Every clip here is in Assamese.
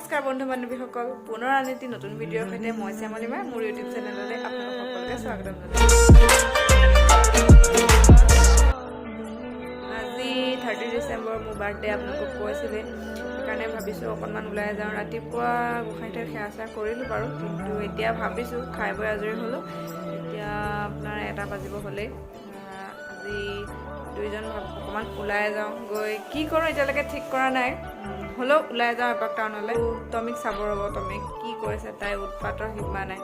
নমস্কাৰ বন্ধু বান্ধৱীসকল, পুনৰ আন এটি নতুন ভিডিঅ'ৰ সৈতে মই শ্যামলিমা, মোৰ ইউটিউব চেনেললৈ আপোনালোক সকলোকে স্বাগতম জনাইছোঁ। আজি 30 ডিচেম্বৰ, মোৰ বাৰ্থডে আপোনালোকক কৈছিলে। সেইকাৰণে ভাবিছোঁ অকণমান ওলাই যাওঁ। ৰাতিপুৱা গোসাঁই ঠাইত সেৱা চেৱা কৰিলোঁ বাৰু, কিন্তু এতিয়া ভাবিছোঁ খাই বৈ আজৰি হ'লোঁ। এতিয়া আপোনাৰ 1টা বাজিব হ'লেই। আজি দুইজন অকণমান ওলাই যাওঁ। গৈ কি কৰোঁ এতিয়ালৈকে ঠিক কৰা নাই, হ'লেও ওলাই যাওঁ এপাক টাউনলৈ। টমিক চাব ৰ'ব, টমিক কি কৰিছে, তাই উৎপাতৰ সীমা নাই।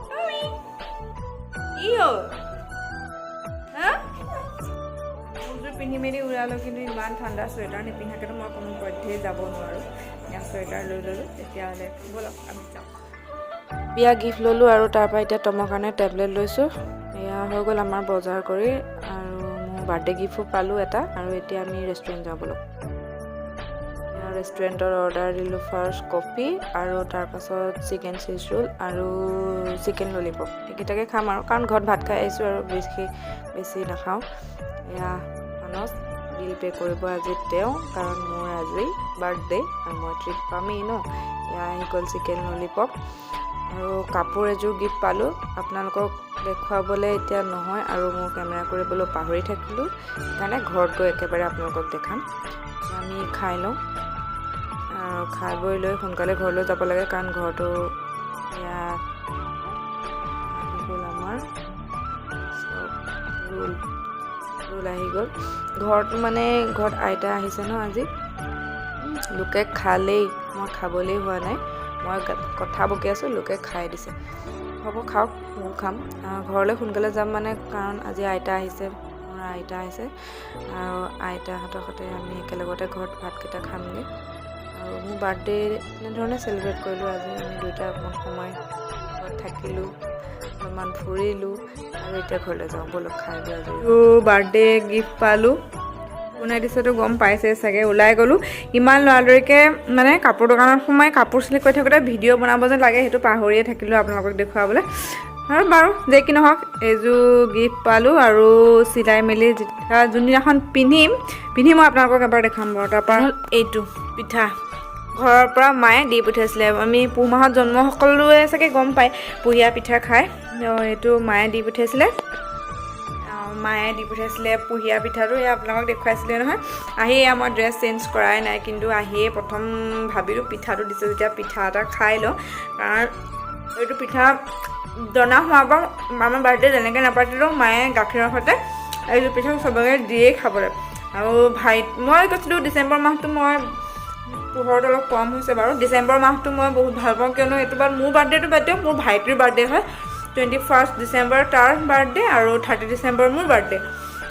টমি, কি হ'ল হা? মোৰযোৰ পিন্ধি মেলি ওলালোঁ, কিন্তু ইমান ঠাণ্ডা, চুৱেটাৰ নিপিন্ধাকেতো মই কোনো পধ্যেই যাব নোৱাৰোঁ। এয়া চুৱেটাৰ লৈ ল'লোঁ। তেতিয়াহ'লে ব'লক, আমি যাওঁ। বিয়া গিফ্ট ল'লোঁ আৰু তাৰপৰা এতিয়া টমৰ কাৰণে টেবলেট লৈছোঁ। এয়া হৈ গ'ল আমাৰ বজাৰ কৰি আৰু মোৰ বাৰ্থডে গিফ্টো পালোঁ এটা। আৰু এতিয়া আমি ৰেষ্টুৰেণ্ট যাওঁ ব'লক। এয়া ৰেষ্টুৰেণ্টত অৰ্ডাৰ দিলোঁ, ফাৰ্ষ্ট কফি আৰু তাৰপাছত চিকেন চীজ ৰোল আৰু চিকেন ললিপপ। এইকেইটাকে খাম আৰু, কাৰণ ঘৰত ভাত খাই আহিছোঁ আৰু বেছি বেছি নাখাওঁ। এয়া মানস, বিল পে' কৰিব আজি তেওঁ, কাৰণ মোৰ আজি বাৰ্থডে আৰু মই ট্ৰিট পামেই ন। এয়া আহি গ'ল চিকেন ললিপপ। আৰু কাপোৰ এযোৰ গিফ্ট পালোঁ, আপোনালোকক দেখুৱাবলৈ এতিয়া নহয় আৰু মোৰ কেমেৰা কৰিবলৈ পাহৰি থাকিলোঁ, সেইকাৰণে ঘৰত গৈ একেবাৰে আপোনালোকক দেখাম। আমি খাই লওঁ আৰু খাই বৈ লৈ সোনকালে ঘৰলৈ যাব লাগে, কাৰণ ঘৰটো। এয়া আহি গ'ল আমাৰ চব ৰোল, ৰোল আহি গ'ল। ঘৰত মানে ঘৰত আইতা আহিছে ন আজি। লোকে খালেই, মই খাবলেই হোৱা নাই। মই কথা বকি আছোঁ, লোকে খাই দিছে। হ'ব খাওক, ময়ো খাম। ঘৰলৈ সোনকালে যাম মানে, কাৰণ আজি আইতা আহিছে, মোৰ আইতা আহিছে আৰু আইতাহঁতৰ সৈতে আমি একেলগতে ঘৰত ভাতকেইটা খামগৈ। আৰু মোৰ বাৰ্থডে এনেধৰণে চেলিব্ৰেট কৰিলোঁ আজি। আমি দুয়োটা অকণমান সময় ঘৰত থাকিলোঁ, অলপমান ফুৰিলোঁ আৰু এতিয়া ঘৰলৈ যাওঁ ব'লক, খাই বৈ আজৰি। বাৰ্থডে গিফ্ট পালোঁ, কোনে দিছেতো গম পাইছে চাগে। ওলাই গ'লোঁ ইমান লৰালৰিকৈ, মানে কাপোৰ দোকানত সোমাই কাপোৰ চিলেক্ট কৰি থাকোঁতে ভিডিঅ' বনাব যেন লাগে, সেইটো পাহৰিয়ে থাকিলোঁ আপোনালোকক দেখুৱাবলৈ। আৰু বাৰু যে কি নহওক, এইযোৰ গিফ্ট পালোঁ আৰু চিলাই মেলি যেতিয়া যোনদিনাখন পিন্ধিম, পিন্ধি মই আপোনালোকক এবাৰ দেখাম বাৰু। তাৰপৰা হ'ল এইটো পিঠা, ঘৰৰ পৰা মায়ে দি পঠিয়াইছিলে। আমি পুহ মাহত জন্ম, সকলোৱে চাগে গম পায় পুহীয়া পিঠা খায়। এইটো মায়ে দি পঠিয়াইছিলে, মায়ে দি পঠিয়াইছিলে পুহীয়া পিঠাটো। এয়া আপোনালোকক দেখুৱাইছিলে নহয়। আহি এয়া মই ড্ৰেছ চেঞ্জ কৰাই নাই, কিন্তু আহিয়ে প্ৰথম ভাবিলোঁ পিঠাটো দিছে যেতিয়া পিঠা এটা খাই লওঁ, কাৰণ এইটো পিঠা জনা হোৱাৰ পৰা আমাৰ বাৰ্থডে যেনেকৈ নাপাতিলেও মায়ে গাখীৰৰ সৈতে এইটো পিঠা চবকে দিয়েই খাবলৈ। আৰু ভাইট মই কৈছিলোঁ ডিচেম্বৰ মাহটো, মই পোহৰটো অলপ কম হৈছে বাৰু, ডিচেম্বৰ মাহটো মই বহুত ভাল পাওঁ, কিয়নো এইটো বাৰ মোৰ বাৰ্থডেটো বাদ দিয়ক, মোৰ ভাইটিৰ বাৰ্থডে হয়। 21 ডিচেম্বৰ তাৰ বাৰ্থডে আৰু 30 ডিচেম্বৰ মোৰ বাৰ্থডে।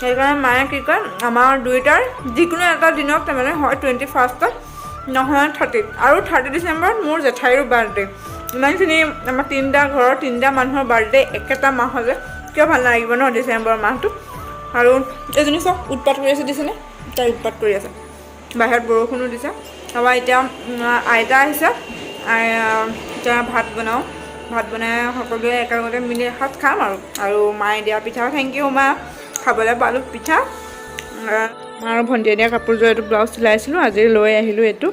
সেইকাৰণে মায়ে কি কয়, আমাৰ দুয়োটাৰ যিকোনো এটা দিনত, তাৰমানে হয় 21ত নহয় 30ত। আৰু 30 ডিচেম্বৰত মোৰ জেঠাইৰো বাৰ্থডে। ইমানখিনি আমাৰ তিনিটা ঘৰৰ তিনিটা মানুহৰ বাৰ্থডে একেটা মাহতে, কিয় ভাল নালাগিব ন ডিচেম্বৰ মাহটো? আৰু এজনী চাওক, উৎপাত কৰি আছে, দিছেনে? তাই উৎপাত কৰি আছে। বাহিৰত বৰষুণো দিছে। তাৰপৰা এতিয়া আইতা আহিছে। এতিয়া ভাত বনাওঁ। ভাত বনাই সকলোৱে একেলগতে মিলি এসাঁজ খাম আৰু আৰু মায়ে দিয়া পিঠা, thank U মা, খাবলৈ পালোঁ পিঠা। মা আৰু ভণ্টিয়ে দিয়া কাপোৰযোৰ, এইটো ব্লাউজ চিলাইছিলোঁ, আজি লৈ আহিলোঁ এইটো।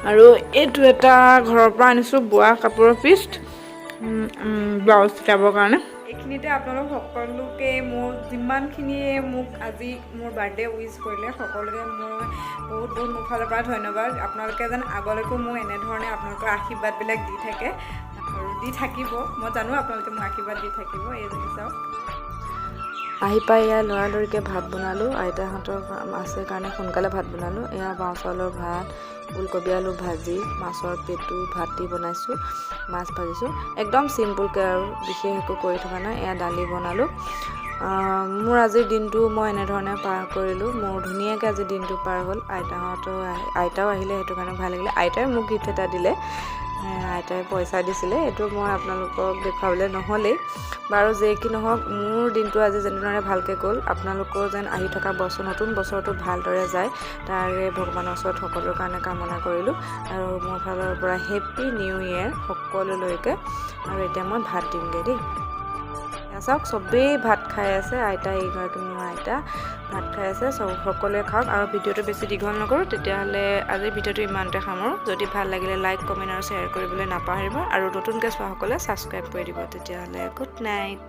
আৰু এইটো এটা ঘৰৰ পৰা আনিছোঁ বোৱা কাপোৰৰ পিচ, ব্লাউজ চিলাবৰ কাৰণে। এইখিনিতে আপোনালোক সকলোকে, মোৰ যিমানখিনিয়ে মোক আজি মোৰ বাৰ্থডে উইচ কৰিলে, সকলোকে মোৰ বহুত বহুত মোৰ ফালৰ পৰা ধন্যবাদ। আপোনালোকে যেন আগলৈকো মোক এনেধৰণে আপোনালোকৰ আশীৰ্বাদবিলাক দি থাকে আৰু দি থাকিব। মই জানো আপোনালোকে মোক আশীৰ্বাদ দি থাকিব। এইজনী চাওক। আহি পাই এয়া লৰালৰিকৈ ভাত বনালোঁ। আইতাহঁতৰ আছে কাৰণে সোনকালে ভাত বনালোঁ। এয়া বাও চাউলৰ ভাত, ওলকবি আলু ভাজি, মাছৰ পেটু ভাতি বনাইছোঁ, মাছ ভাজিছোঁ, একদম চিম্পুলকৈ আৰু বিশেষ একো কৰি থকা নাই। এয়া দালি বনালোঁ। মোৰ আজিৰ দিনটো মই এনেধৰণে পাৰ কৰিলোঁ। মোৰ ধুনীয়াকৈ আজি দিনটো পাৰ হ'ল। আইতাহঁতো আইতাও আহিলে, সেইটো কাৰণে ভাল লাগিলে। আইতাই মোক গিফ্ট এটা দিলে, আইতাই পইচা দিছিলে, এইটো মই আপোনালোকক দেখুৱাবলৈ নহ'লেই। বাৰু যে কি নহওক, মোৰ দিনটো আজি যেনেধৰণে ভালকৈ গ'ল, আপোনালোকেও যেন আহি থকা বছৰ, নতুন বছৰটো ভালদৰে যায়, তাৰে ভগৱানৰ ওচৰত সকলোৰ কাৰণে কামনা কৰিলোঁ। আৰু মোৰ ফালৰ পৰা হেপ্পী নিউ ইয়েৰ সকলোলৈকে। আৰু এতিয়া মই ভাত দিমগৈ দেই। চাওক, চবেই ভাত খাই আছে। আইতা, এইগৰাকী মোৰ আইতা, ভাত খাই আছে। চব সকলোৱে খাওক আৰু ভিডিঅ'টো বেছি দীঘল নকৰোঁ। তেতিয়াহ'লে আজিৰ ভিডিঅ'টো ইমানতে সামৰোঁ। যদি ভাল লাগিলে লাইক, কমেণ্ট আৰু শ্বেয়াৰ কৰিবলৈ নাপাহৰিব আৰু নতুনকৈ চোৱাসকলে ছাবস্ক্ৰাইব কৰি দিব। তেতিয়াহ'লে গুড নাইট।